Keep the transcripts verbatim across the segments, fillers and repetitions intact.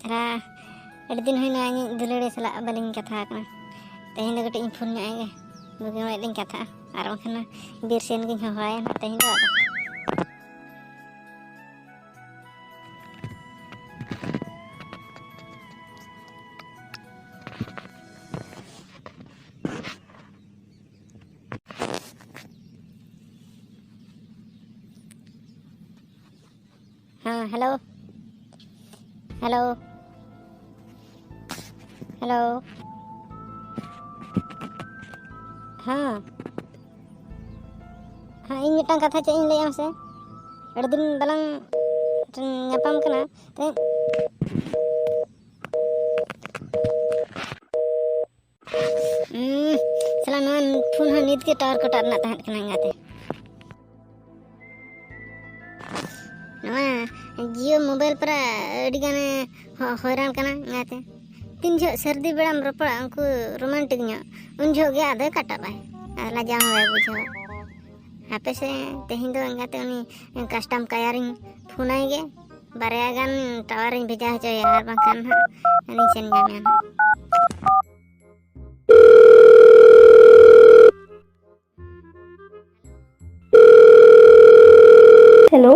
ᱪᱮᱦᱨᱟ, ᱟᱹᱰᱤ ᱫᱤᱱ ᱦᱩᱭᱱᱟ ᱤᱧᱤᱡ ᱫᱩᱞᱟᱹᱲᱤᱭᱟᱹ ᱥᱟᱞᱟᱜ ᱵᱟᱹᱞᱤᱧ ᱠᱟᱛᱷᱟ ᱟᱠᱟᱱᱟ᱾ ᱛᱮᱦᱮᱧ ᱫᱚ ᱠᱟᱹᱴᱤᱡ ᱤᱧ ᱯᱷᱳᱱ ᱧᱚᱜ ᱟᱭ ᱜᱮ, ᱵᱩᱜᱤ ᱢᱚᱱᱮ ᱞᱤᱧ ᱠᱟᱛᱷᱟᱜᱼᱟ, ᱟᱨ ᱵᱟᱝᱠᱷᱟᱱ ᱵᱤᱨ ᱥᱮᱱ ᱜᱤᱧ ᱦᱚᱦᱚᱣᱟᱭᱟ ᱱᱟᱜ ᱛᱮᱦᱮᱧ ᱫᱚ᱾ ᱟᱫᱚ ᱦᱮᱸ, ᱦᱮᱞᱳ᱾ ᱦᱮᱞᱳ᱾ ᱦᱮᱞᱳ᱾ ᱦᱮᱸ᱾ ᱦᱮᱸ, ᱤᱧ ᱢᱤᱫᱴᱟᱝ ᱠᱟᱛᱷᱟ ᱪᱮᱫ ᱤᱧ ᱞᱟᱹᱭᱟ ᱢᱟᱥᱮ? ᱟᱹᱰᱤ ᱫᱤᱱ ᱵᱟᱞᱟᱝ ᱧᱟᱯᱟᱢ ᱠᱟᱱᱟ᱾ ᱛᱮ-, ᱩᱸ, ᱥᱟᱞᱟ ᱱᱚᱣᱟ ᱯᱷᱳᱱ ᱦᱚᱸ ᱱᱤᱛ ᱜᱮ ᱴᱟᱣᱟᱨ ᱠᱚᱴᱟᱜ ᱨᱮᱱᱟᱜ ᱛᱟᱦᱮᱸ ᱠᱟᱱᱟ ᱮᱸᱜᱟᱛᱮ᱾ ᱱᱚᱣᱟ ᱡᱤᱭᱳ ᱢᱳᱵᱟᱭᱤᱞ ᱯᱟᱨᱟ ᱟᱹᱰᱤ ᱜᱟᱱᱮ ᱦᱚ-, ᱦᱚᱭᱨᱟᱱ ᱠᱟᱱᱟ ᱮᱸᱜᱟᱛᱮ᱾ ᱛᱤᱱ ᱡᱚᱦᱚᱜ ᱥᱟᱹᱨᱫᱤ ᱵᱮᱲᱟᱢ ᱨᱚᱯᱚᱲᱟ ᱩᱱᱠᱩ ᱨᱳᱢᱟᱱᱴᱤᱠ ᱧᱚᱜ, ᱩᱱ ᱡᱚᱦᱚᱜ ᱜᱮ ᱟᱫᱚᱭ ᱠᱟᱴᱟᱜ ᱟᱭ᱾ ᱟᱨ ᱞᱟᱡᱟᱣ ᱦᱚᱸ ᱵᱟᱭ ᱵᱩᱡᱷᱟᱹᱣᱟ᱾ ᱦᱟᱯᱮ ᱥᱮ, ᱛᱮᱦᱮᱧ ᱫᱚ ᱮᱸᱜᱟᱛᱮ ᱩᱱᱤ ᱠᱟᱥᱴᱚᱢ ᱠᱮᱭᱟᱨᱤᱧ ᱯᱷᱳᱱᱟᱭ ᱜᱮ, ᱵᱟᱨᱭᱟ ᱜᱟᱱ ᱴᱟᱣᱟᱨᱤᱧ ᱵᱷᱮᱡᱟ ᱦᱚᱪᱚᱭᱟ, ᱟᱨ ᱵᱟᱝᱠᱷᱟᱱ ᱦᱟᱸᱜ ᱟᱹᱞᱤᱧ ᱥᱮᱱ ᱧᱟᱢᱮᱭᱟ ᱦᱟᱸᱜ᱾ ହ୍ୟାଲୋ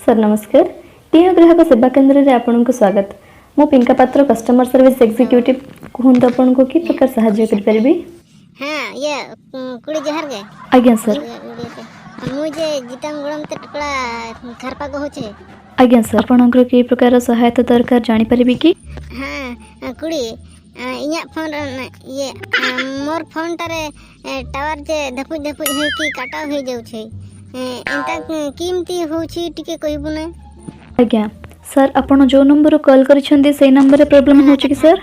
ସାର୍, ନମସ୍କାର। ପ୍ରିୟ ଗ୍ରାହକ ସେବା କେନ୍ଦ୍ରରେ ଆପଣଙ୍କୁ ସ୍ୱାଗତ। ମୁଁ ପିଙ୍କା ପାତ୍ର, କଷ୍ଟମର ସର୍ଭିସ ଏକ୍ଜିକ୍ୟୁଟିଭ। କୁହନ୍ତୁ, ଆପଣଙ୍କୁ କି ପ୍ରକାର ସାହାଯ୍ୟ କରିପାରିବି? ᱦᱮᱸ, ᱤᱭᱟᱹ, ᱩᱸ, ᱠᱩᱲᱤ ᱡᱚᱦᱟᱨ ᱜᱮ᱾ ᱟଜ୍ଞା ସାର୍। ᱤᱭᱟᱹ, ᱤᱭᱟᱹ, ᱛᱮ᱾ ᱢᱩᱭ ᱡᱮ ᱡᱤᱛᱟᱢ ᱜᱚᱲᱚᱢ ᱛᱮᱫ ᱠᱚᱲᱟ ᱠᱷᱟᱨᱯᱟ ᱠᱚ ᱦᱚᱪᱮ? ଆଜ୍ଞା ସାର୍, ଆପଣଙ୍କର କି ପ୍ରକାର ସହାୟତା ଦରକାର ଜାଣିପାରିବି କି? ᱦᱮᱸ, ᱠᱩᱲᱤ, ᱤᱧᱟᱹᱜ ᱯᱷᱳᱱ ᱨᱮ, ᱤᱭᱟᱹ, ᱢᱳᱨ ᱯᱷᱳᱱ ᱴᱟᱨᱮ ᱴᱟᱣᱟᱨ ᱡᱮ ᱫᱷᱟᱯᱩᱡ ᱫᱷᱟᱯᱩᱡ ହେଇକି କଟାଉ ହେଇଯାଉଛି। ଏନ୍ତା କେମିତି ହଉଛି ଟିକେ କହିବୁ ନା? ଆଜ୍ଞା ସାର୍, ଆପଣ ଯେଉଁ ନମ୍ବରରୁ କଲ୍ କରିଛନ୍ତି ସେଇ ନମ୍ବରରେ ପ୍ରୋବ୍ଲେମ୍ ହେଉଛି କି ସାର୍?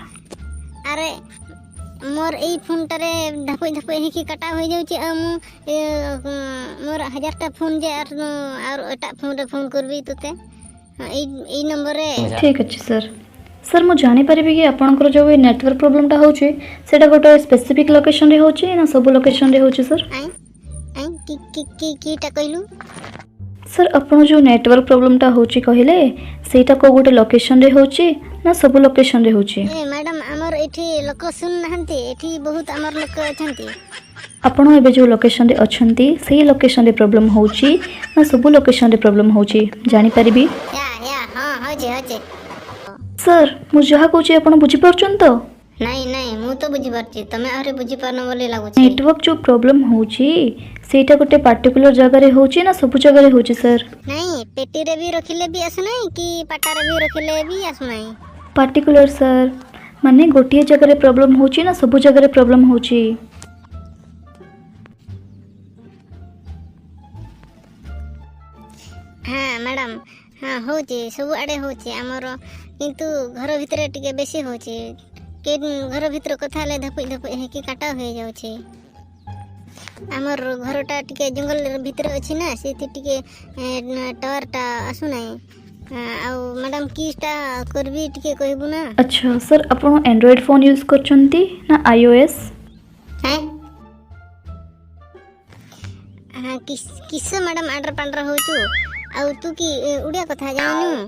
ଆରେ, ମୋର ଏଇ ଫୋନ୍ଟାରେ ଧାପଇ ଧାପଇ ହେଇକି କଟାଉ ହେଇଯାଉଛି। ଆଉ ମୁଁ, ଏ, ମୋର ହଜାରଟା ଫୋନ୍ ଯେ ଆର, ଆର ଏଟା ଫୋନ୍ରେ ଫୋନ୍ କରିବି ତୋତେ। ହଁ, ଏଇ, ଏଇ ନମ୍ବରରେ। ଠିକ୍ ଅଛି ସାର୍। ସାର୍, ମୁଁ ଜାଣିପାରିବି କି ଆପଣଙ୍କର ଯେଉଁ ଏଇ ନେଟୱାର୍କ ପ୍ରୋବ୍ଲେମ୍ଟା ହେଉଛି, ସେଇଟା ଗୋଟେ ସ୍ପେସିଫିକ୍ ଲୋକେସନରେ ହେଉଛି ନା ସବୁ ଲୋକେସନରେ ହେଉଛି ସାର୍? ଆଇଁ, ଆଇଁ, କି, କି, କି, କିଟା କହିଲୁ? ସାର୍, ଆପଣ ଯେଉଁ ନେଟୱାର୍କ ପ୍ରୋବ୍ଲେମଟା ହେଉଛି କହିଲେ, ସେଇଟା କେଉଁ ଗୋଟେ ଲୋକେସନରେ ହେଉଛି ନା ସବୁ ଲୋକେସନରେ ହେଉଛି? ଏ ମ୍ୟାଡ଼ାମ, ଆମର ଏଠି ଲୋକ ଶୁଣୁନାହାନ୍ତି, ଏଠି ବହୁତ ଆମର ଲୋକ ଅଛନ୍ତି। ଆପଣ ଏବେ ଯେଉଁ ଲୋକେସନରେ ଅଛନ୍ତି, ସେଇ ଲୋକେସନରେ ପ୍ରୋବ୍ଲେମ ହେଉଛି ନା ସବୁ ଲୋକେସନରେ ପ୍ରୋବ୍ଲେମ ହେଉଛି, ଜାଣିପାରିବି? ୟା ୟା, ହଁ, ହେଉଛି ହେଉଛି। ସାର୍, ମୁଁ ଯାହା କହୁଛି ଆପଣ ବୁଝିପାରୁଛନ୍ତି ତ? ନାଇଁ ନାଇଁ, ମୁଁ ତ ବୁଝିପାରୁଛି, ତମେ ଆହୁରି ବୁଝିପାରୁନ ବୋଲି ଲାଗୁଛି। ନେଟୱାର୍କ ଯେଉଁ ପ୍ରୋବ୍ଲେମ ହେଉଛି, ସେଇଟା ଗୋଟେ ପାର୍ଟିକୁଲାର ଜାଗାରେ ହେଉଛି ନା ସବୁ ଜାଗାରେ ହେଉଛି ସାର୍? ନାଇଁ, ପେଟିରେ ବି ରଖିଲେ ବି ଆସୁନାହିଁ, କି ପାଟାରେ ବି ରଖିଲେ ବି ଆସୁନାହିଁ। ପାର୍ଟିକୁଲାର ସାର୍, ମାନେ ଗୋଟିଏ ଜାଗାରେ ପ୍ରୋବ୍ଲେମ ହେଉଛି ନା ସବୁ ଜାଗାରେ ପ୍ରୋବ୍ଲେମ ହେଉଛି? ହଁ ମ୍ୟାଡ଼ାମ, ହଁ, ହେଉଛି, ସବୁଆଡ଼େ ହେଉଛି ଆମର, କିନ୍ତୁ ଘର ଭିତରେ ଟିକେ ବେଶୀ ହେଉଛି। କେ ଘର ଭିତରେ କଥା ହେଲେ ଧପୁଇ ଧପୁଇ ହେଇକି କାଟା ହେଇଯାଉଛି। ଆମର ଘରଟା ଟିକେ ଜଙ୍ଗଲ ଭିତରେ ଅଛି ନା, ସେଇଠି ଟିକେ ଟାୱାରଟା ଆସୁନାହିଁ। ଆଉ ମ୍ୟାଡ଼ାମ, କିଟା କରିବି ଟିକେ କହିବୁ ନା? ଆଚ୍ଛା ସାର୍, ଆପଣ ଆଣ୍ଡ୍ରଏଡ଼ ଫୋନ୍ ୟୁଜ୍ କରୁଛନ୍ତି ନା ଆଇ ଓ ଏସ୍? କିସ ମ୍ୟାଡ଼ାମ ଆଣ୍ଡ୍ର ପାଣ୍ଡ୍ର ହଉଛୁ? ଆଉ ତୁ କି ଓଡ଼ିଆ କଥା ଜାଣିନୁ?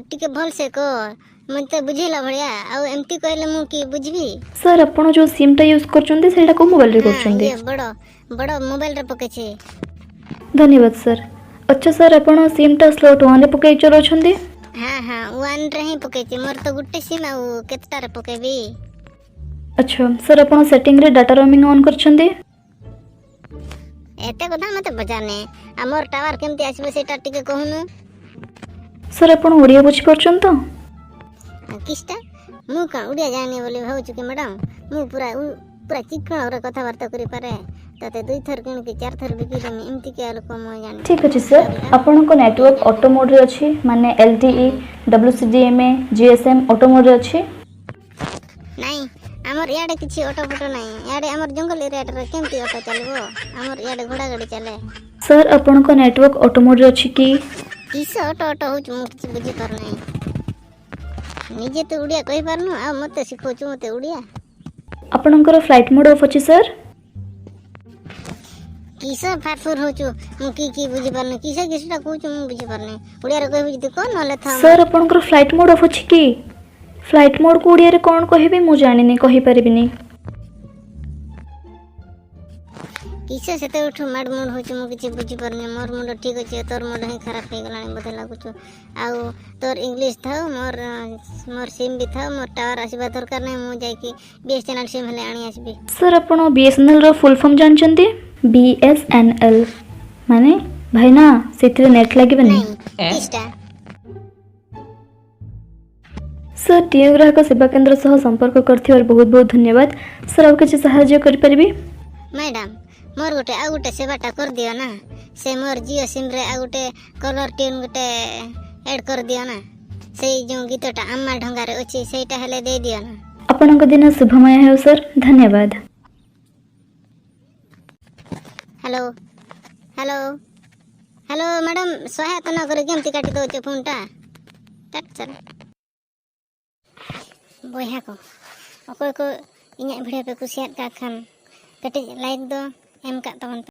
ଟିକେ ଭଲସେ କହ, ମୋତେ ବୁଝେଇଲା ଭଳିଆ। ଆଉ ଏମିତି କହିଲେ ମୁଁ କି ବୁଝିବି? ସାର୍, ଆପଣ ଯେଉଁ ସିମ୍ଟା ୟୁଜ୍ କରୁଛନ୍ତି, ସେଇଟା କେଉଁ ମୋବାଇଲରେ କରୁଛନ୍ତି? ଇଏ ବଡ଼ ବଡ଼ ମୋବାଇଲରେ ପକେଇଛି। ଧନ୍ୟବାଦ ସାର୍। ଆଚ୍ଛା ସାର୍, ଆପଣ ସିମ୍ଟା ସ୍ଲଟ୍ ୱାନ୍ରେ ପକେଇ ଚଲାଉଛନ୍ତି? ହଁ ହଁ, ୱାନ୍ରେ ହିଁ ପକେଇଛି। ମୋର ତ ଗୋଟେ ସିମ୍, ଆଉ କେତେଟାରେ ପକେଇବି? ଆଚ୍ଛା ସାର୍, ଆପଣ ସେଟିଂରେ ଡାଟା ରୋମିଂ ଅନ୍ କରିଛନ୍ତି? ଏତେ କଥା ମୋତେ ପଚାରନି। ଆମର ଟାୱାର କେମିତି ଆସିବ ସେଇଟା ଟିକେ କହୁନୁ। ସାର୍, ଆପଣ ଓଡ଼ିଆ ବୁଝିପାରୁଛନ୍ତି ତ? କିସଟା? ମୁଁ କ'ଣ ଓଡ଼ିଆ ଜାଣିନି ବୋଲି ଭାବୁଛୁ କି ମ୍ୟାଡ଼ାମ? ମୁଁ ପୁରା ଉ- ପୁରା ଚିକ୍କଣରେ କଥାବାର୍ତ୍ତା କରିପାରେ। ତତେ ଦୁଇ ଥର କିଣିକି ଚାରି ଥର ବିକିଦେମି, ଏମିତିକିଆ ଲୋକ ମୁଁ ଜାଣିନି। ଠିକ୍ ଅଛି ସାର୍, ଆପଣଙ୍କ ନେଟୱାର୍କ ଅଟୋ ମୋଡ଼ରେ ଅଛି, ମାନେ L T E, W C D M A, G S M auto ମୋଡ଼ରେ ଅଛି? ନାଇଁ, ଆମର ଇଆଡ଼େ କିଛି ଅଟୋ ଫଟୋ ନାହିଁ। ଇଆଡ଼େ ଆମର ଜଙ୍ଗଲ ଏରିଆଟାରେ କେମିତି ଅଟୋ ଚାଲିବ? ଆମର ଇଆଡ଼େ ଘୋଡ଼ା ଗାଡ଼ି ଚାଲେ। ସାର୍, ଆପଣଙ୍କ ନେଟୱାର୍କ ଅଟୋ ମୋଡ଼ରେ ଅଛି କି? କିସ ଅଟୋ ଅଟୋ ହଉଛୁ, ମୁଁ କିଛି ବୁଝିପାରୁନାହିଁ। ନିଜେ ତ ଓଡ଼ିଆ କହିପାରୁନୁ, ଆଉ ମୋତେ ଶିଖଉଛୁ ମୋତେ ଓଡ଼ିଆ? ଆପଣଙ୍କର ଫ୍ଲାଇଟ୍ ମୋଡ୍ ଅଫ୍ ଅଛି ସାର୍? କିସ ଫାଟଫୁର ହଉଛୁ? ମୁଁ କି କି ବୁଝିପାରୁନି। କିସ କିସଟା କହୁଛୁ, ମୁଁ ବୁଝିପାରୁନି। ଓଡ଼ିଆରେ କହିବୁ ଯଦି କହ, ନହେଲେ ଥାଉ। ସାର୍, ଆପଣଙ୍କର ଫ୍ଲାଇଟ୍ ମୋଡ୍ ଅଫ୍ ଅଛି କି? ଫ୍ଲାଇଟ୍ ମୋଡ୍କୁ ଓଡ଼ିଆରେ କ'ଣ କହିବି, ମୁଁ ଜାଣିନି, କହିପାରିବିନି। କିସ ସେତେବେଳଠୁ ମାଡ଼ ମୁଡ଼ ହଉଛୁ, ମୁଁ କିଛି ବୁଝିପାରୁନି। ମୋର ମୁଣ୍ଡ ଠିକ୍ ଅଛି, ତୋର ମୁଣ୍ଡ ହିଁ ଖରାପ ହେଇଗଲାଣି ବୋଧେ ଲାଗୁଛୁ। ଆଉ ତୋର ଇଂଲିଶ ଥାଉ, ମୋର, ମୋର ସିମ୍ ବି ଥାଉ, ମୋର ଟାୱାର ଆସିବା ଦରକାର ନାହିଁ। ମୁଁ ଯାଇକି ବିଏସ୍ଏନ୍ଏଲ୍ ସିମ୍ ହେଲେ ଆଣି ଆସିବି। ସାର୍, ଆପଣ ବିଏସ୍ଏନ୍ଏଲ୍ର ଫୁଲ୍ ଫର୍ମ ଜାଣିଛନ୍ତି? ବିଏସ୍ଏନ୍ଏଲ୍ ମାନେ, ଭାଇନା, ସେଥିରେ ନେଟ୍ ଲାଗିବନି। ନାଇଁ, କିସଟା? ସାର୍, ଟିଓ ଗ୍ରାହକ ସେବା କେନ୍ଦ୍ର ସହ ସମ୍ପର୍କ କରିଥିବାରୁ ବହୁତ ବହୁତ ଧନ୍ୟବାଦ। ସାର୍, ଆଉ କିଛି ସାହାଯ୍ୟ କରିପାରିବି? ମ୍ୟାଡ଼ାମ, ମୋର ଗୋଟେ, ଆଉ ଗୋଟେ ସେବାଟା କରିଦିଅ ନା। ସେ ମୋର ଜିଓ ସିମ୍ରେ ଆଉ ଗୋଟେ କଲର ଟ୍ୟୁନ୍ ଗୋଟେ ଆଡ୍ କରିଦିଅ ନା। ସେଇ ଯେଉଁ ଗୀତଟା ଆମ୍ମା ଢଙ୍ଗାରେ ଅଛି, ସେଇଟା ହେଲେ ଦେଇଦିଅ ନା। ଆପଣଙ୍କ ଦିନ ଶୁଭମୟ ହେଉ ସାର୍, ଧନ୍ୟବାଦ। ହ୍ୟାଲୋ, ହ୍ୟାଲୋ, ହ୍ୟାଲୋ ମ୍ୟାଡ଼ାମ, ସହାୟତା ନ କରି କେମିତି କାଟି ଦେଉଛ ଫୋନ୍ଟା? କାଟ ଚାଲ। ᱵᱚᱭᱦᱟ ᱠᱚ, ᱚᱠᱚᱭ ᱠᱚ ᱤᱧᱟᱹᱜ ᱵᱷᱤᱰᱤᱭᱳ ᱯᱮ ᱠᱩᱥᱤᱭᱟᱫ ᱠᱟᱜ ᱠᱷᱟᱱ, ᱠᱟᱹᱴᱤᱡ ᱞᱟᱭᱤᱠ ᱫᱚ ᱮᱢ ᱠᱟᱜ ᱛᱟᱵᱚᱱ ᱯᱮ᱾